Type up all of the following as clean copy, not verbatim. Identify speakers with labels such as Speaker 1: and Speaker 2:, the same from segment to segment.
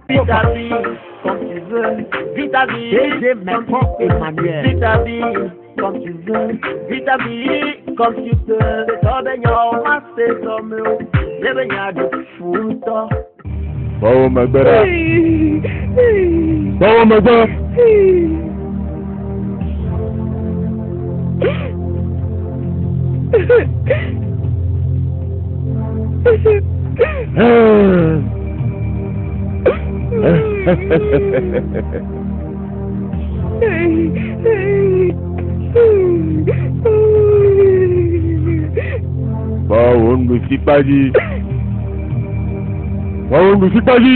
Speaker 1: Vis ta vie comme tu veux. Vis ta vie.
Speaker 2: DG Mekpɔ Emmanuel.
Speaker 1: Vis ta vie comme tu veux. Vis ta vie comme tu peux.
Speaker 3: Kpɔ wo megbe ɖa. Kpɔ wo megbe. Kpɔ wò nuɖusikpa dzi. Kpɔ wò nuɖusikpa dzi.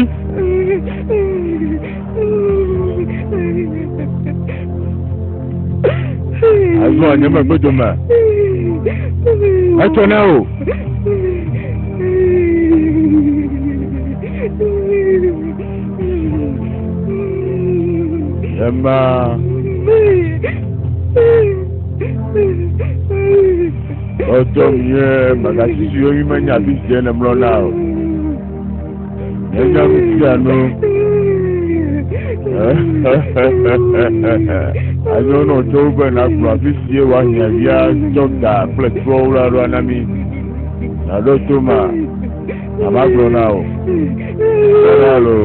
Speaker 3: Azɔ nye megbe dome. Etsɔ na wò. Ema. Tɔtɔ nyuie mègasisi wo mi menya afi si ne mlɔna o. Nye nu sia nu. Anyo nɔ tso be nàgblɔ afi si woahiã via tsɔ ga kple trɔwo la ɖoa na mi. Nàɖo to ma. Mama gblɔ na o. Gblɔ na lo.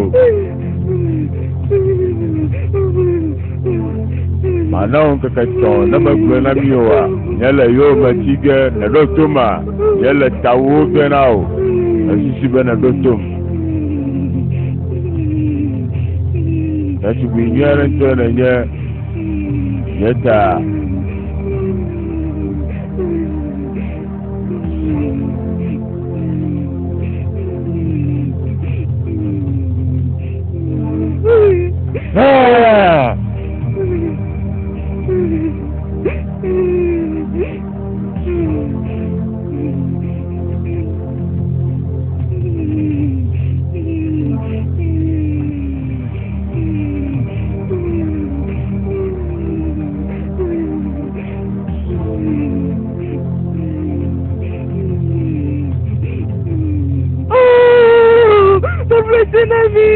Speaker 3: Mana wo ŋkeke tɔ̃ ne megblɔe na mi oa, nye le yowòme tsi ge nèɖo to ma, nye le tawòwo ge na wò. Esusu be nèɖo tom. Ɖetugbui nyui aɖe ŋutɔe nènye. Nye ta. Ah!
Speaker 4: Oh, taflatse na mi.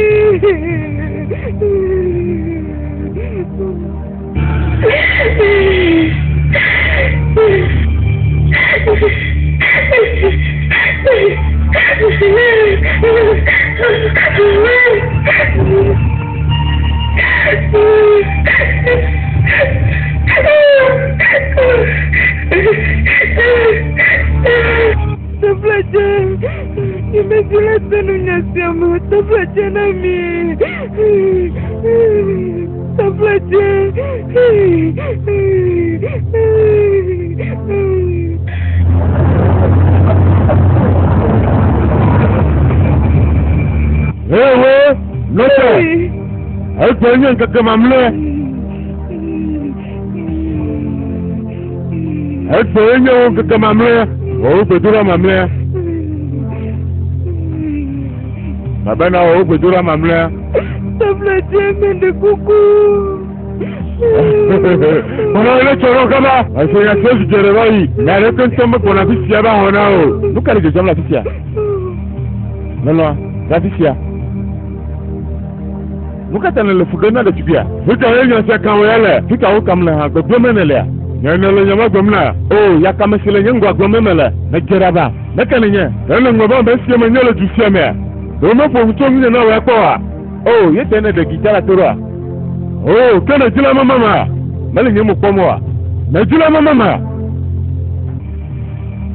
Speaker 4: Taflatse, nyemedi la se nu nya sia me. Taflatse na mi. Taflatse.
Speaker 3: Ewo, nɔte. Egbe nye ŋkeke mamlɛ. Egbe nye wo ŋkeke mamlɛ. Wò gbedoɖa mamlɛ. Mabena wò gbedoɖa mamlɛ.
Speaker 4: Taflatse, meɖe kuku.
Speaker 3: Kɔnɔ ele tsɔ kaba. Ese ya tse dze ɖe va yi. Nya ɖeke ŋutɔ megbɔna afi sia va xɔ na o. Nu ka le dzedzem le afi sia? Lɔlɔa, le afi sia. Nu ka ta nèle fu ɖem na ɖetugbia? Fi ka ye nya sia kam ya le? Fi ka wo kam le hã gbegblẽm ne lea? Nye ne le nye ma gblɔm na. O, yakame si le nye ŋgɔa gblɔm mele. Medze ɖa va. Meke nenye. Ele ŋgɔ be ame sia me nye le du sia mea. Ɖe womeƒo nu tso ŋunye na wò ya kpɔ oa? O, ye te ne ɖe gita la to ɖoa? O, ke nèdzi le mama mea? Mele nye mo kpɔm oa? Nèdzi le mama mea?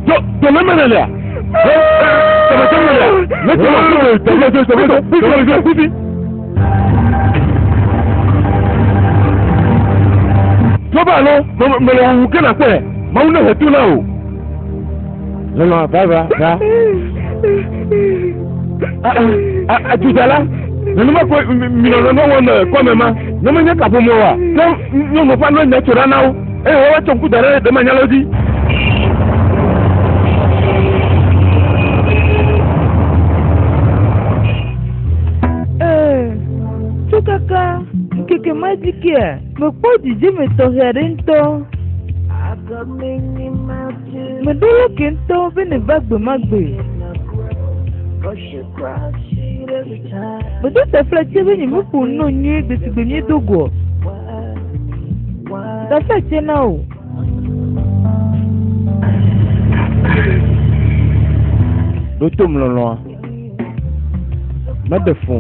Speaker 3: Do, do le me nèlea? Tɛmɛtɛmɛ nèlea? Ne tɛmɛ, tɛmɛ, tɛmɛ, tɛmɛ, tɛmɛ, Tó bá lọ, mele wuwu ke nàkpɔe. Mawu ne he to na wò. Lɔlɔ, va, va, va. Adzodala, nenema ko minɔnɔ ne wɔm le kɔme ma, ne menye kaƒomɔ oa, ke nyɔnu ƒe anɔ nya tso ɖa na wo eye woatsɔ ŋku da ɖe ɖemanyalawo dzi.
Speaker 4: Ee, tso kaka ŋkeke ma dzi kea, mekpɔ dzidzeme tɔxɛ aɖe ŋutɔ. Meɖo lɔke ŋutɔ be neva gbe ma gbe. Medo taflatse be nyemeƒo nu nɔ nyuie gbe si gbe míedo goa. Taflatse na wò.
Speaker 3: Ɖo tom lɔlɔ̃a. Meɖe fũ.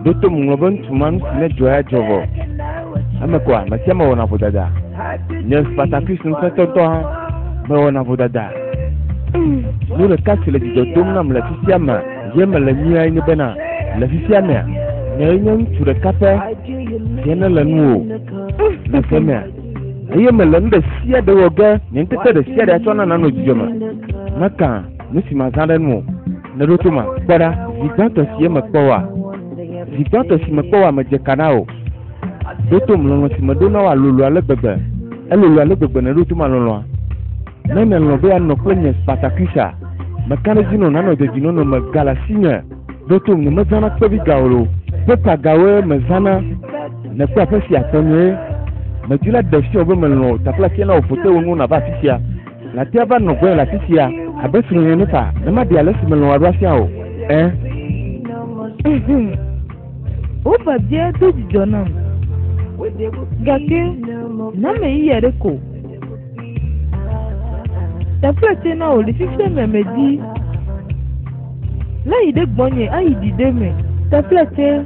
Speaker 3: Ɖo tom ŋlɔ be ŋutsu ma nu si ne dzɔ ya dzɔ vɔ. Eme kɔa, ame sia ame wɔna vodada. Nye Spartacus ŋusẽtɔtɔ hã mewɔna vodada. Nu ɖeka si le dzidzɔ dom nam le fifia me ye mele nyuia nye bena le fifia mea, nye nye ŋutsu ɖeka ƒe si ne le nuwò le se mea. Eye mele nu ɖe sia ɖe wɔ ge nye ŋutete ɖe sia ɖe atsɔ na nanɔ dzidzɔ me. Meka nu si mazã ɖe nuwò. Nèɖo to ma? Kpɔ ɖa, zi gbãtɔ si ye mekpɔ wòa, zi gbãtɔ si mekpɔ wòa medze ka na wò. Ɖo tom, lɔlɔ̃ si meɖo na wòa lolo ale gbegbe. Elolo ale gbegbe nèɖo to ma lɔlɔ̃a. Ne nèlɔ̃ be yeanɔ kple nye Spartacusa, meka ɖe edzi nɔ nànɔ dedinɔnɔ me ga le asinye. Ɖo tom, nyemezãna kpevi gawo loo, pepa gawoe mezãna. Nèkpɔ aƒe sia tɔnyee. Medi la ɖe fiɔ be melɔ̃ wò taflatse na wò foto wò nuwo nàva afi sia. Nàte ava nɔ gbɔnye le afi sia abe srɔ̃nye ene faa ne maɖe ale si melɔ̃ wò ɖo afia wò. Ẽ.
Speaker 4: Wò biabia do dzidzɔ nam. Gake na meyi aɖe ko. Taflatse na wò le fifia me medi. Lé yi ɖe gbɔnye ayi ɖi ɖe me. Taflatse,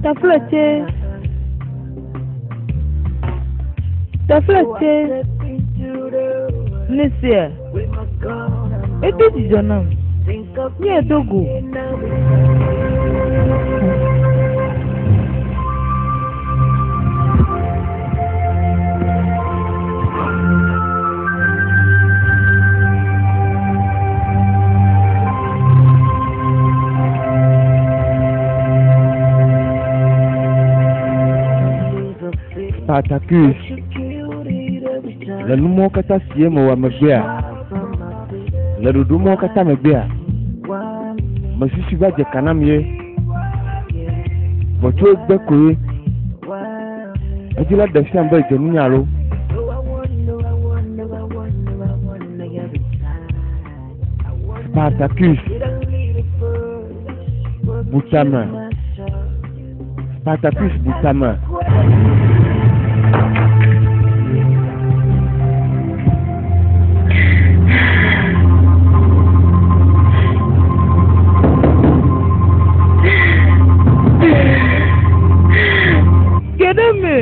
Speaker 4: taflatse. Taflatse. Nèsea? Edo dzidzɔ nam. Míedo go.
Speaker 3: Spartacus le numɔwo katã si ye mewɔ megbea, le ɖoɖo mɔwo katã megbea, mesusu va dze ka nam ye. Vɔ tso egbe koe edzi la ɖe fiam be edze nunya alo. Spartacus bu tame. Spartacus bu tame.
Speaker 4: Ge ɖe eme.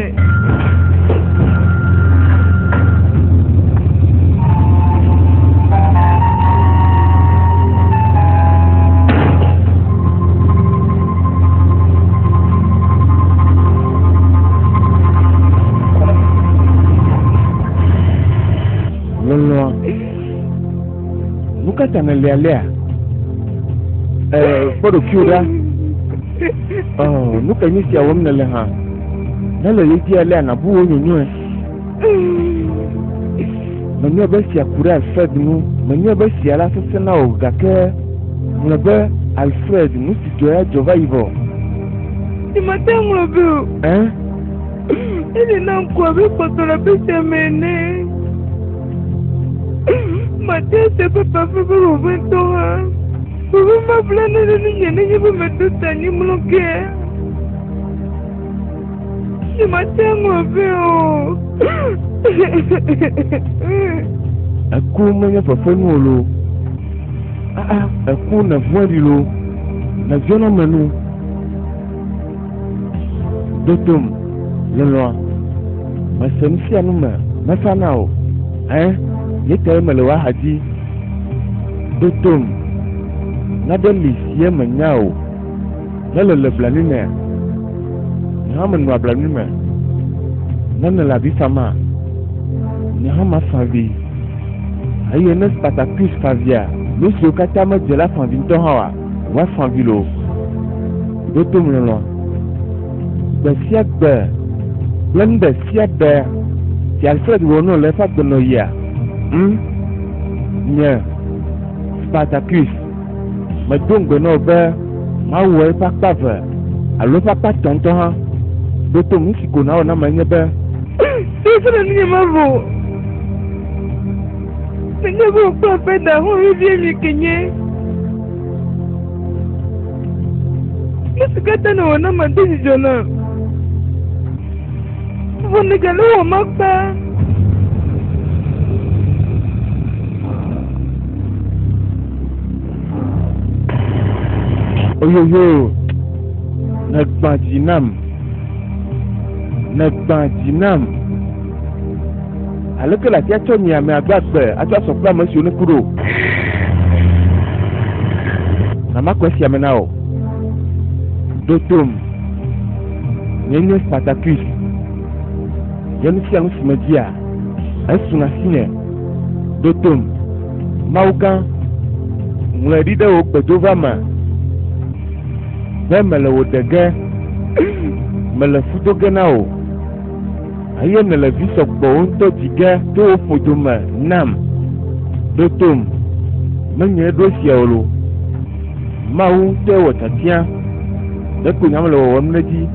Speaker 3: Lɔlɔ̃a, nu ka ta nèle alea? Ee, kpɔ ɖokuiwò ɖa. Ɔ, nu ka nye sia wɔm nèle hã? Ne le ɣedzi alea, nàbu wò nyonyoe. Menye be esia ku ɖe Alfred ŋu. Menye be esia la sesẽ na wò gake ŋlɔ be Alfred, nu si dzɔ ya dzɔ va yi vɔ.
Speaker 4: Nyemate ŋu ŋlɔ be o.
Speaker 3: Ẽ?
Speaker 4: Ele na ŋku abe kpɔtɔ le aƒe sia me ene. Mate ase eƒe fafa ƒe ʋeʋẽ ŋutɔ hã. Ʋeʋẽ ma blana ɖe nunye nenye be meɖo ta anyi mlɔ ge. Nyemate ŋu ŋlɔ be o.
Speaker 3: Eku menye fefenu o loo. Aa, eku nèvɔ̃e ɖi loo. Nèviɔ na ame nu. Ɖo tom, lɔlɔ̃a. Mese nu sia nu me, mefa na wò. Ẽ, ye tae mele wò axa dzi. Ɖo tom, naɖe li si ye menya o. Ne lele blanui mea, nye hã menɔa blanui me. Ne nèle avi fama, nye hã mafa avi. Eye ne Spartacus fa avia, nu siwo katã medze la fa avi ŋutɔ hã oa, woafa avi loo. Ɖo tom lɔlɔ̃a. Gbe sia gbe kple nu ɖe sia ɖe si Alfred wɔ nɔ le eƒe agbenɔɣia, ŋ, nye, Spartacus, medo ŋugbe na wò be mawɔ eƒe akpa eve alo eƒe akpa etɔ̃ ŋutɔ hã. Ɖo tom, nu si ko nàwɔ nam enye be.
Speaker 4: Ɖe ɖe nunye mavo o. Nenye be wò kple Alfred hã vevie mi ke nye. Nu si katã nèwɔ nam ado dzidzɔ nam. Vɔ nègale wɔm akpa.
Speaker 3: Oyoyo, nègbã dzi nam. Nègbã dzi nam. Aleke le atia tsɔ nye ame agbagbe atsɔ asɔ kple ame siwo neku ɖo? Na makɔ esia me na wò. Ɖo tom. Nye nye Spartacus. Nye nu sia nu si medzia, esuna asinye. Ɖo tom. Mawu gã, ŋlɔe ɖi ɖe wò gbedova me be mele wò ɖe ge, mele fu do ge na wò. Eye nèle vi sɔgbɔwo ŋutɔ dzi ge to wò ƒodo me nam. Ɖo tom, menye ɖo esia o lo. Mawu ŋutɔe wɔ tiatia, ɖeko nya mele wɔwɔm ɖe edzi.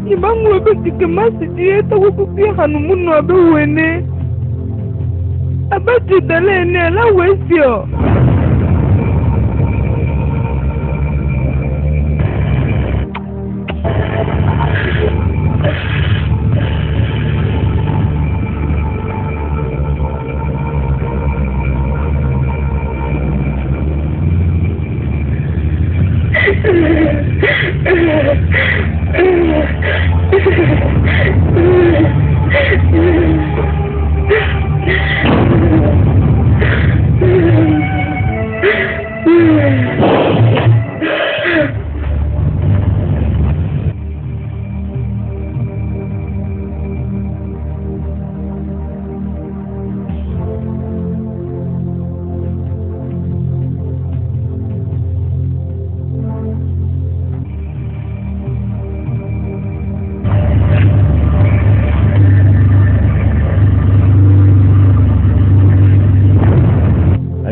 Speaker 4: Nyemaŋlɔ be ŋkeke ma si dzi etɔwo kukui ahanumunɔ abe wò ene, abe dzodala ene la wɔ esia o.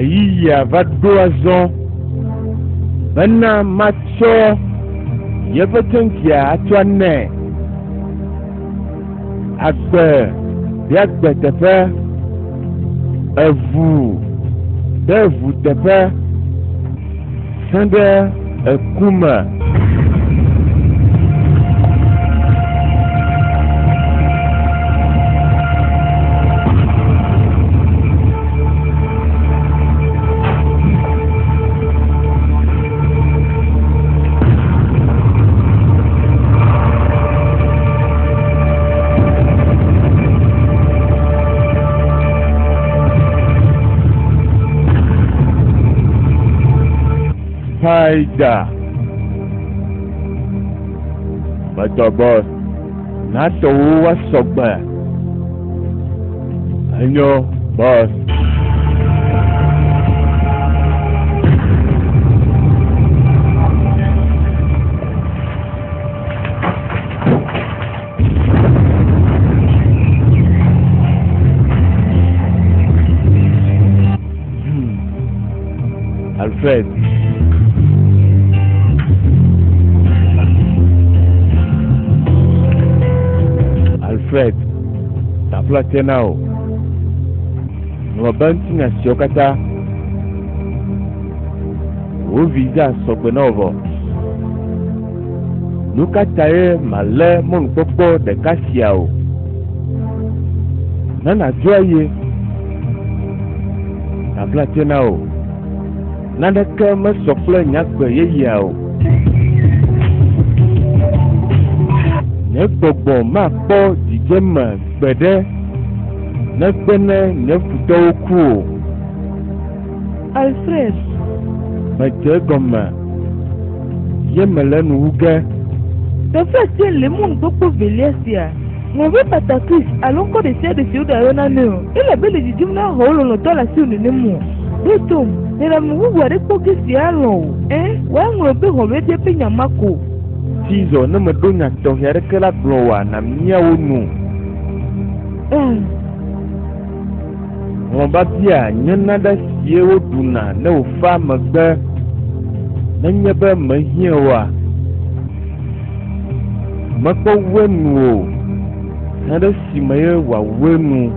Speaker 3: Ɣeyiɣia va ɖo azɔ bena matsɔ yeƒe tsɛntsia atsɔ anɛ. Agbe ɖe agbe teƒe, evu ɖe evu teƒe, sẽ ɖe eku me. Spider. Metɔ boss, natɔwo woasɔ gbe. Enyo, boss. Hmm. Alfred. Alfred, tafla tse na o. Ŋlɔ be ŋutinya siawo katã. Wò visa sɔgbe na wò vɔ. Nu ka tae màlé mɔnukpɔkpɔ ɖeka sia o? Na nàdzo ayi. Tafla tse na o. Naneke mesɔ kple nyagbe yeyea o. Nye gbɔgbɔ makpɔ dzidzeme gbeɖe negbe ne nye futɔwo ku o.
Speaker 4: Alfred.
Speaker 3: Medze egɔme ye mele enu wu ge.
Speaker 4: Teƒe sia le mɔnukpɔkpɔ velia sia. Ŋlɔ be Spartacus alo ŋkɔ ɖe sia ɖe si woɖayɔna nɛ o, elabe le didim na xɔwò lɔlɔ̃tɔ le asiwò nenem o. Ɖo tom, nèle ame bubu aɖe kpɔ ge si alɔ̃ wò. Ẽ, wòaŋlɔ be hlɔ̃biabia ƒe nya ma ko.
Speaker 3: Caesar, ne meɖo nya tɔxɛ aɖeke la gblɔ oa, nàmia wo nu.
Speaker 4: Ẽ.
Speaker 3: Hlɔ̃biabia nye nane sie woɖuna ne wòfa megbe nenye be mehiãe oa? Mekpɔ wu enu o, hã ɖe esime ye wòawu enu.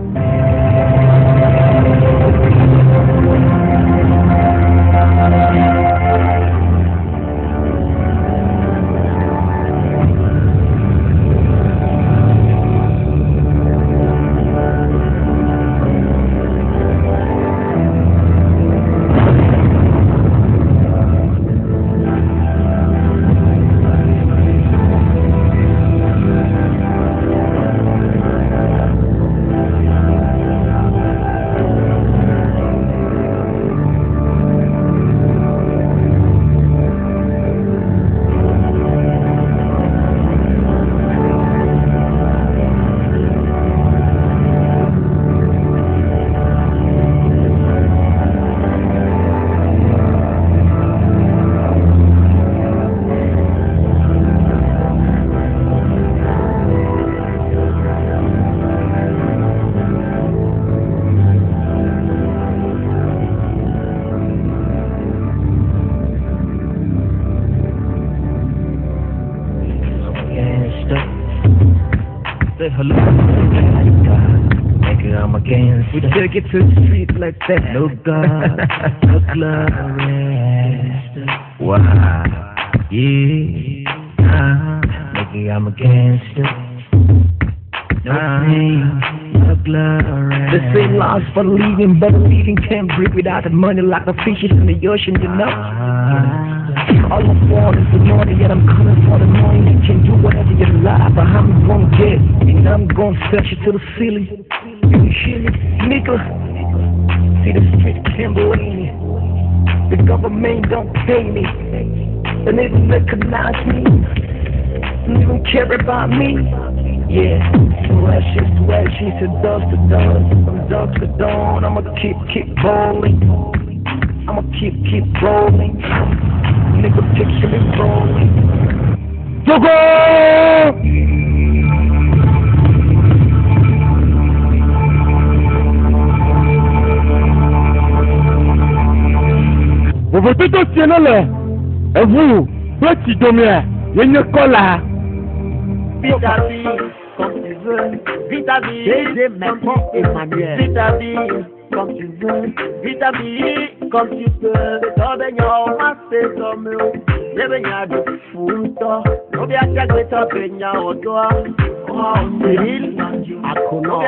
Speaker 5: Say hello. Nigga, I'm a gangster. We take it to the street like that. No God, no glory. Wow. Yeah. Nigga, I'm a gangster. No pain, no glory.
Speaker 6: They say lost for leaving, but leaving can't breathe without the money like the fishes in the ocean, you know. All I want is the money, and I'm coming for the money. You can do whatever you like, but I'm gonna get, and I'm gonna stretch it to the ceiling. You hear me, nigga? See the street can't believe me. The government don't pay me. They don't even recognize me. They don't even care about me. Yeah, from ashes to ashes, to dust to dust, from dusk to dawn. I'ma keep rolling. I'ma keep rolling. Nigga, picture me rolling.
Speaker 3: Togo. Vovototo sie ne le eʋu kple tsi domea ye nye kɔla.
Speaker 1: Vis ta vie comme tu veux. Vis ta vie
Speaker 2: DG
Speaker 1: comme
Speaker 2: Macron
Speaker 1: tu peux.
Speaker 2: Emmanuel.
Speaker 1: Vis ta vie comme tu veux. Vis ta vie comme tu peux. Cyril Akonor.